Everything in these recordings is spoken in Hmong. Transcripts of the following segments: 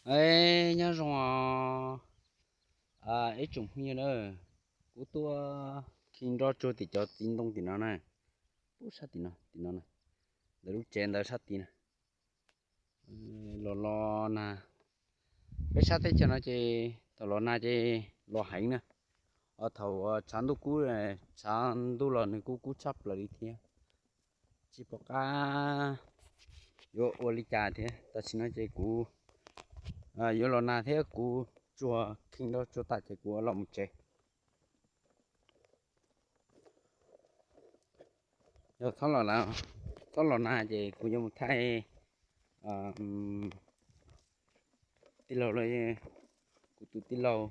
Es nyob zoo os, ib tsoom phooj ywg na, kuv tuaj khi nroj tsuag tim cov txiv ntoo tim no na, pub sab tim no, tim no, ntawm lub tsev ntawd sab tid na. Los los nag, peb sab teb chaws no ces thaum los nag ces los heev na. Thaum tshav ntuj kub, tshav ntuj los nws kuj kub tshaj plaws li thiab. Tsis pom qab yuav ua li cas thiab, tam sim no ces kuv yuav los nag thiab kuv tsuag khi nroj tsuag tas ces kuv los mus tsev. Yog txhob los nag ces kuv yuav mus thaij tij laug, kuv tus tij laug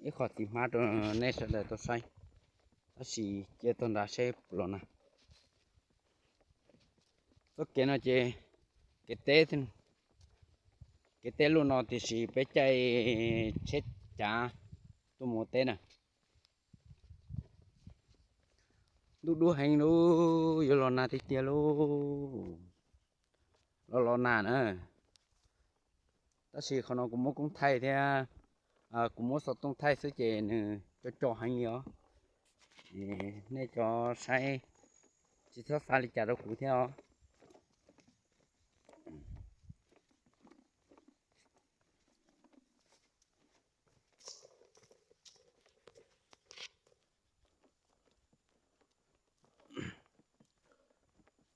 ib qho txiv hmab rau nej sawv daws tau saib, tab sis cia tag nrad seb puas los nag. Txoj kev no ces kev teb, kev teb luaj no tiam sis peb caij tsheb cav tuaj mus ua teb na. Ntuj dub heev lauj, yuav los nag tiag tiag lauj. Los los nag na. Tab sis qhov no kuv muab koob thaij thiab, kuv muab xov tooj thaij xwb ces nws co co heev li os. Nej cov saib tsis txhob xav li cas rau kuv thiab os.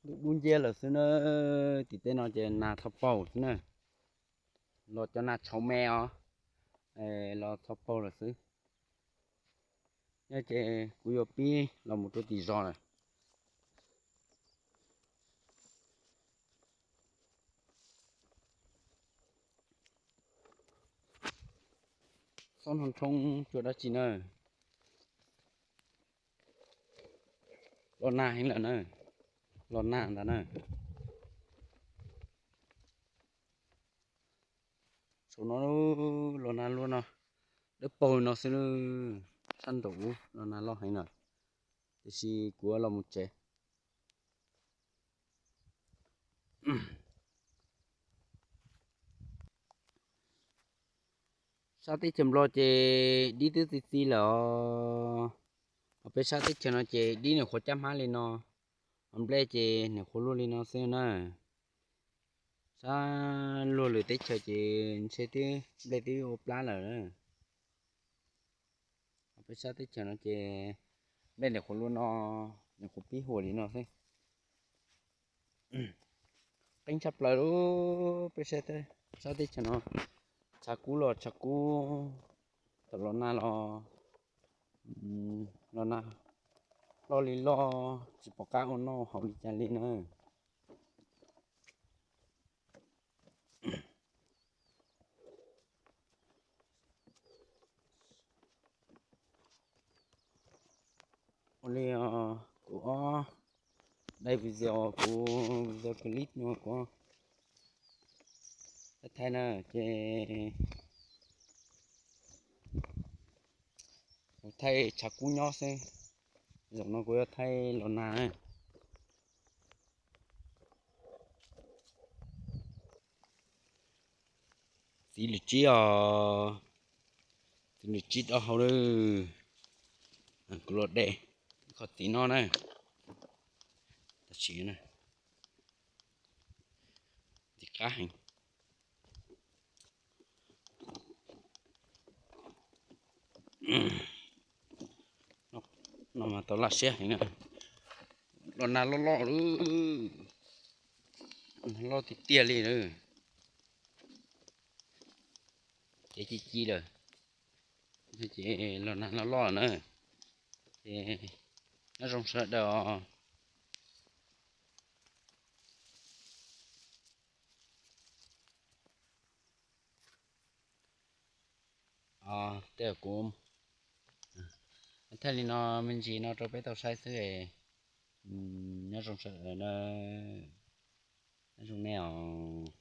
Ntuj dub nciab lawm xwb na, tim tej no ces nag txhov paug xwb na, los cov nag tshauv me os, los txhov paug lawm xwb. Yog ces kuv yuav pib los mus rau tim zos lawm. Txhob nrhoo nrhoo tsuas dab tsi na. Los nag heev lawm na, los nag ntag na. Saum no los nag luaj no, dawb paug no xwb, sab nraum ub los nag loj heev lawm, tiam sis kuv los mus tsev. Sab teb chaws Nplog ces dib twb txi txiv lawm os. Ho peb sab teb chaws no ces dib nyuam qhuav caj hmab li no, ho nplej ces nyuam qhuav luaj li no xwb na. Sab luag lwm teb chaws ces ntshe twb nplej twb ua plab lawm. Ho peb sab teb chaws no ces nplej nyuam qhuav luaj no, nyuam qhuav pib huam li no xwb. Qeeb tshaj plaws lub peb sab teb chaws no, tshav kub los tshav kub, thaum los nag los, los nag loj li loj, tsis pom qab ua noj haus li cas li na. Ua li kuv ob daim video, kuv video clip no kuv thaij na ces kuv thaij tshav kub nyob xwb, zaum no kuv yuav thaij los nag. Txiv lwm tsib os, txiv lwm tsib rau hauv lawm. Kuv los de ib qho txiv no na, tam sim no txiv qab heev. No mas tau laj siab heev na. Los nag loj loj lawm, nag loj tiag tiag li lawm. Ces ci ci lawm, ces los nag loj loj na. Ces nyob zoo sawv daws os. Tej kuv thaij li no me ntsis no rau peb tau saib xwb. Nyob zoo sawv daws, nyob zoo nej os.